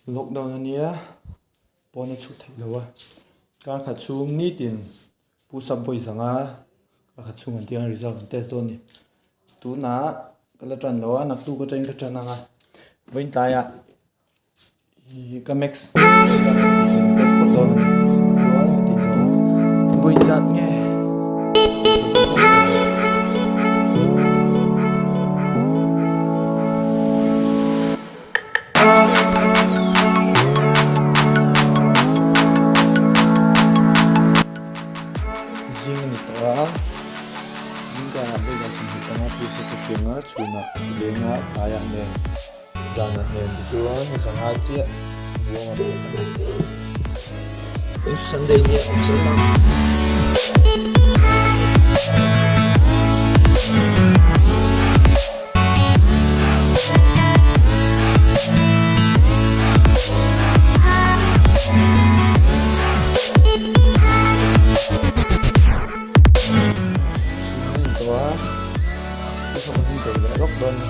Lockdown a nia pawn a chhuk theih lo a kar khat chhung nitin push up vawi zanga kar khat chhung an tia result an test dawn a ni tunah ka la tan lo a naktuk atangin ka tan ang a vawiin tlaiah Ih ka max test phawt dawn a ni chuan ka tih zawh a vawi zat nge. Zing a ni tawh a zingkarah vawiin 25 pusa ka keng a chhunah leng a tlaiah nen. Zanah nen tichuan zanga chiah buang a pek a ni. Sunday nia awm zel ang. Chhung a ni tawh a, ka thawk a hnim peih leh lawk dawn a ni.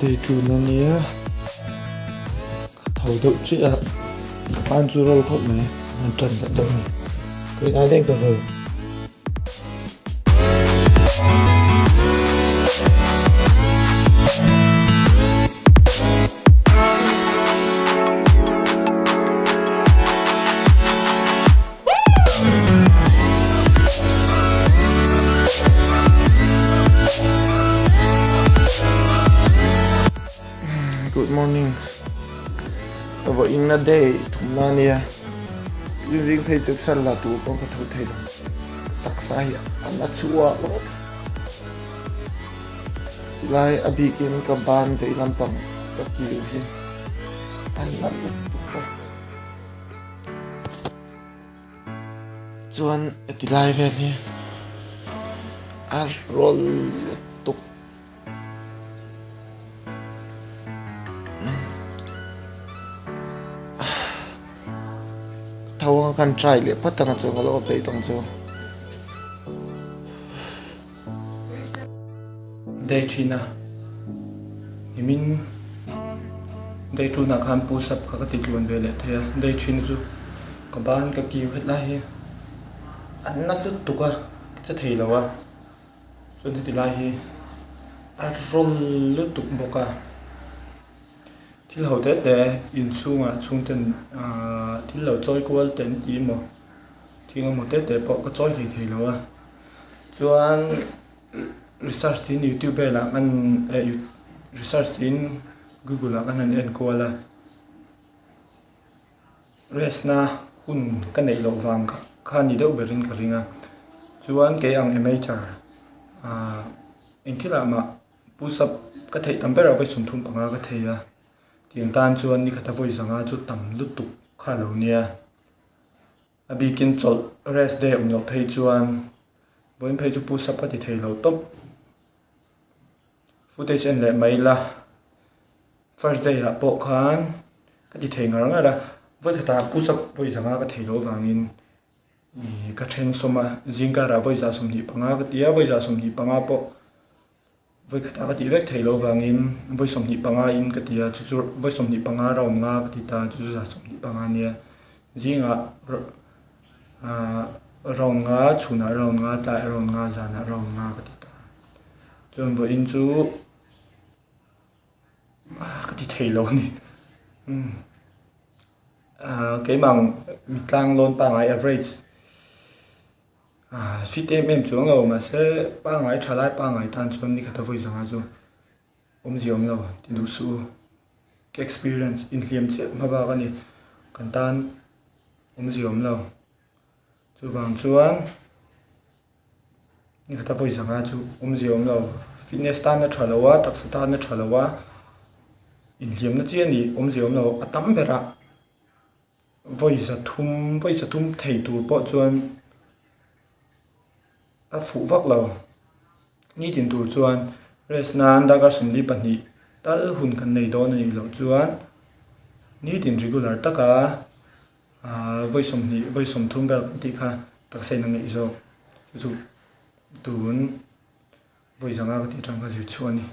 Day tun a nia ka tho deuh chiah a ka tan chu roll khawp mai an tan leh deuh a ni tunah leng ka roll. Good morning ka vawiin na day thumna a nia zing phei chu sal la tur pawh ka tho thei lo taksa hi a la chhuah ringawt tilai a bikin ka ban vei lampang ka kil hi a la lutuk a. Chuan heti lai vel hi a rawl lutuk tho anga kan try leh phawt ang chuan ka lo update ang chu. Day thin a nimin day tunah khan push up kha ka ti tluan ve leh thei a day thin chu ka ban ka kiu het lai hi a na lutuk a ka che thei lo a chuan heti lai hi a rawn lutuk bawk a thil ho te te inchhungah chhungten ahh thil lo chawi kual te an ti emaw thil emaw te te pawh ka chawi thei thei lo a. Chuan research tiin youtube velah kan eh research tiin google ah kan han en kual a rest na hun ka neih loh vang kha ni deuh berin ka ring a chuan kei ang amateur ah eng thil ah mah push up ka theih tam ber ah vawi 35 ka thei a tiang tan chuan ni khata vawi zanga chu tam lutuk kha a lo nia. A bikin chawlh rest day awm loh phei chuan vawiin phei chu push up ka ti thei lo tawp. Footage en leh mai ila first day ah pawh khan ka ti thei ngar ngar a, vawi khatah push up vawi zanga ka thei loh avangin ih ka then sawm a, zingkarah vawi za 25 ka ti a, vawi za 25 pawh Vawi khatah ka tih vek theih loh vangin vawi 25 in ka ti a, chu chu vawi 25 round nga ka ti ta, chu chu za 25 a nia. Zingah aah round nga, chhunah round nga, tlaiah round nga, zanah round nga ka ti ta. Chuan vawiin chu ka ti thei lo a ni. Umm aah keimah mitlang lawn pangngai average. Fit em em chuang lo mahse pangngai tha lai pangngai tan chuan ni khat a vawi zanga chu awmzia awm lo ti duh suh u. Ka experience inhliam chiah hma bak a ni kan tan awmzia awm lo. Chuvang chuan ni khat a vawi zanga chu awmzia awm lo. Fitness tan a tha lo a, taksa tan a tha lo a, inhliamna chi a ni awmzia awm lo a tam ber a. Vawi zathum vawi zathum thei tur pawh chuan a fuh vak lo. Nitin tur chuan rest nan darkar 42 tal hun kan nei dawn a nih loh chuan nitin regular taka ah vawi 20 vawi 30 vel kan tih kha taksa in a ngeih zawk. Chu chu tun vawi zanga ka tih atang kha zir chhuah a ni.